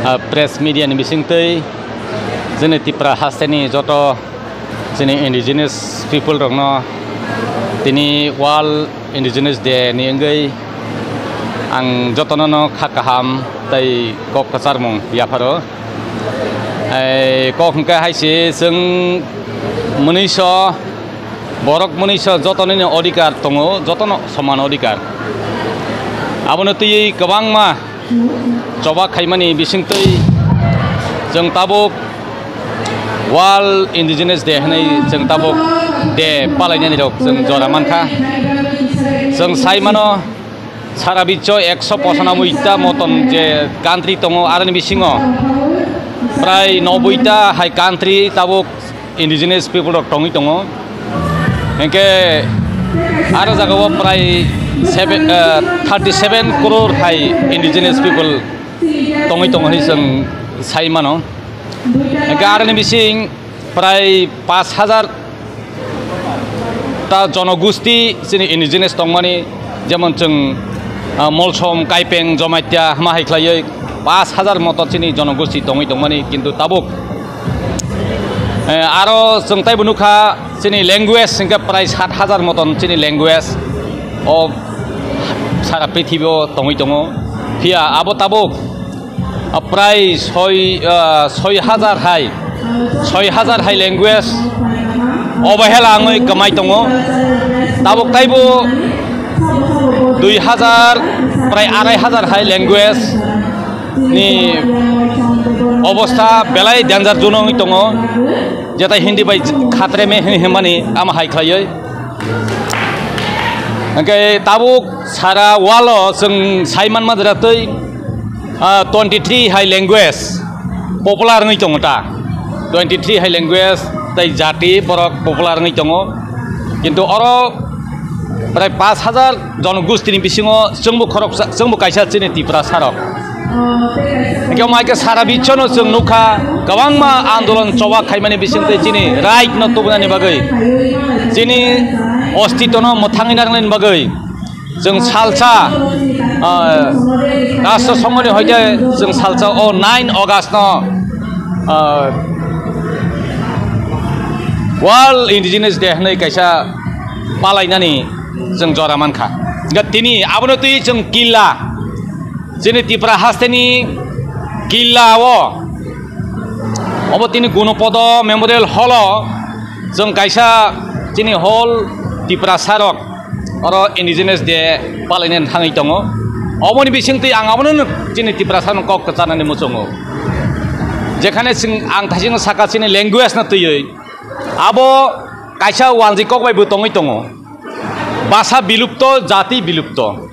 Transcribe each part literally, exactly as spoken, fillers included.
Ah, press media ni bisingtwi chini Tipra hasteni joto chini indigenous people rokno tini World Indigenous Day ni wngwi ang jotono no kha kaham tei kok kwcharmung yapharo. Ei kok hwnkhe hai se chwng mwnwiso borok mwnwiso jotonini odhikar tongo, jotono soman odhikar. Abono twiwi kwbangma choba khaimani bisingtwi chwng tabuk World Indigenous Day hwnwi chwng tabuk day palainani rok chwng jora mankha. Chwng sai mano sara biswo ekso pochanoboi ta moton je country tongo, aroni bisingo prai noboi ta hai country tabuk indigenous people rok tongwi tongo. Hinkhe aro jagao prai seven, eh, thirty seven crore hai indigenous people tongwi tongo hinwi chwng sai mano. Hinkhe aroni bising prai pash hajar ta jonogosti chini indigenous tongmani, jemon chwng, ah, Molsom, Kaipeng, Jomatia hama hai khlaiwi pash hajar moto chini jonogosti tongwi tongmani, kintu tabuk, eh, aro chwng taibo nukha chini language hwnkhe prai sat hajar moton chini language o sara prithibi o tongwi tongo. Phiya abo tabuk ah, prai soi, ah, soi hajar hai, soi hajar hai language obahela wngwi kwmai tongo. Tabuk taibo dui hajar, prai arai hajar hai language ni obostha belai danger zone wngwi tongo, jetai Hindi bai khatre mein hwnwi hwnmani ama hai khlaiwi. Hwnkhe tabuk sara world o chwng sai manma jora twi ah, twenty three hai language popular wngwi tongo ta. Twenty three hai language tei jati borok popular wngwi tongo. Kintu oro prai pash hajar jonogosti ni bisingo chwngbo khoroksa, chwngbo kaisa chini Tiprasa rok. Hwnkhe omo hai khe sara biswno chwng nukha, kwbangma andolon choba khaimani bisingtwi chini right no tubunani bagwi, chini ostitwno mwthangwi narwknani bagwi. Chwng salsa, ah, Rashtra Songho ni hoite chwng salsa o nine August no, ah, World Indigenous Day hwnwi kaisa palainani chwng jora mankha. Hwnkhe tini abono twi chwng killa, chini Tipra hasteni killa o, obo tini Gunopodo Memorial Hall o chwng kaisa chini hall Tiprasa rok oro Indigenous Day palainani thangwi tongo. Oboni bisingtwi ang abono chini Tiprasa no kok kwcharnani muchungo. Jekhane chwng ang thaisingno saka chini language no twiwi abo kaisa wanjwi kok bai bo tongwi tongo. Basa bilupto, jati bilupto.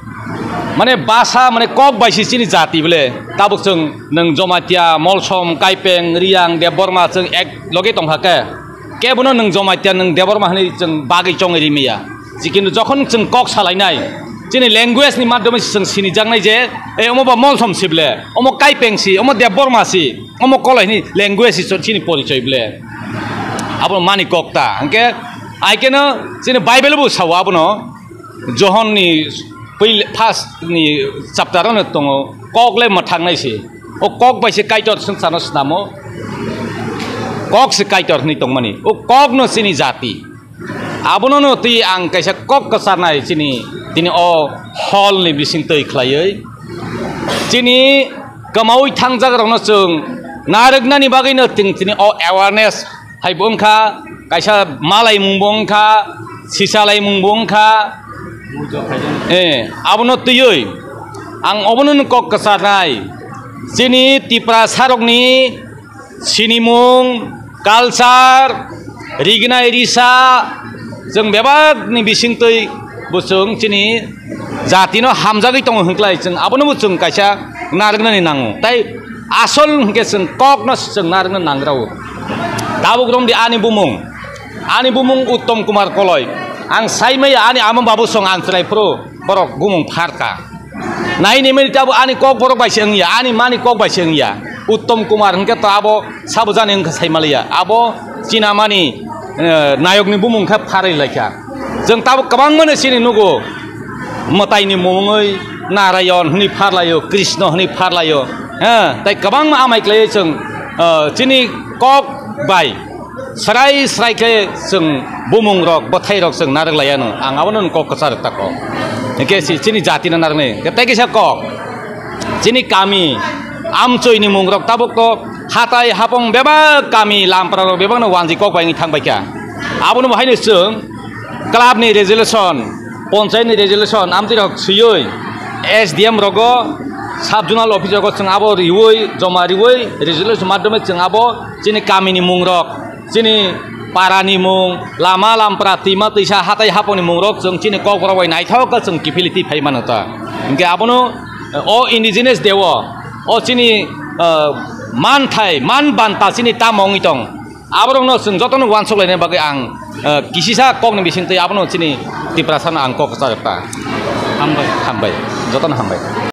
Mane basa mane kok bai se chini jati bole. Tabuk chwng nwng Jomatia, Molsom, Kaipeng, Riyang, Debbarma chwng ek loge tongkha khe. Kebono nwng Jomatia, nwng Debbarma hwnwi chwng bagwi chongwi rimaya. Jikintu jokhon chwng kok salainai, chini language ni madhyome se chwng sinijaknai je, "Ei, omo ba Molsom si ble, omo Kaipeng si, omo Debbarma si, omo Koloi" hwnwi language si chini porichoi ble. Abono mani kok ta. Hwnkhe ai keno chini Bible bo sao abono, Johon ni pil-, first ni chapter ano tongo, kok le mwthangnai se. O kok bai se Kaitor swngcharno snamo. Kok se Kaitor hwnwi tongmani. O kok no chini jati. Abono no twi ang kaisa kok kwcharnai chini, tini o hall ni bising twi khlaiwi. Chini kwmaui thangjak rokno chwng narwknani bagwi no chwng tini o awareness hai bo wngkha, kaisa malaimung bo wngkha, sisalaimung bo wngkha. Eh, abono twiwi ang obono no kok kwcharnai. Chini Tiprasa rokni sinimung, culture, rignai risa, chwng bebakni bisingtwi bo chwng chini jatino hamjagwi tongo hwnklai, chwng abono bo chwng kaisa narwknani nango. Tai asol hwnkhe chwng kokno chwng narwkna nangrao. Tabuk romdi ani bumung, ani bumung Uttom Kumar Koloi. Ang saimaya ani ama babu song ang chwrai phuru borok bumung pharka. Nai ni mani abo ani kok borok bai se wngya, ani mani kok bai se wngya. Uttom Kumar hwnkhe to abo sabo jani wngkha sai maliya. Abo chinamani, eh, nayokni bumung khe pharwi laikha. Chwng tabuk kwbangmano chini nugo, mwtaini mungwi Narayon hwnwi pharlaio, Krishna hwnwi pharlaio. Eh, tei kwbangma amai khlaiwi chwng, eh, chini kok bai srai srai khe chwng bumung rok, bwthai rok chwng narwk lai ano. Ang abono kok kwchar rok ta kok. Hwnkhe si chini jati no narwknai. Tei kisa kok. Chini kami amchoi ni mung rok tabuk to hatai hapong bebak kami lampra rok bebak no wanji kok bai wngwi thang bai kha. Abono bo haino chwng club ni resolution, ponchayat ni resolution, amtwi rok swiwi S D M rogo, sub zonal office rogo chwng abo riwi, joma riwi, resolution madhyome chwng abo chini kami ni mung rok, chini para ni mung, lama lampra, twima twisa, hatai hapong ni mung rok chwng chini kok borok bai naithok khe chwng kiphilwi twi phai mano ta. Hwnkhe abono, o indigenous dewo, o chini, ah, manthai, man banta chini tamo wngwi tong. Aborokno chwng jotono uansuk laina bagwi ang, eh, kisisa kokni bisingtwi abono chini Tiprasano ang kok kwchajak ta. Hambai. Hambai. Jotono hambai.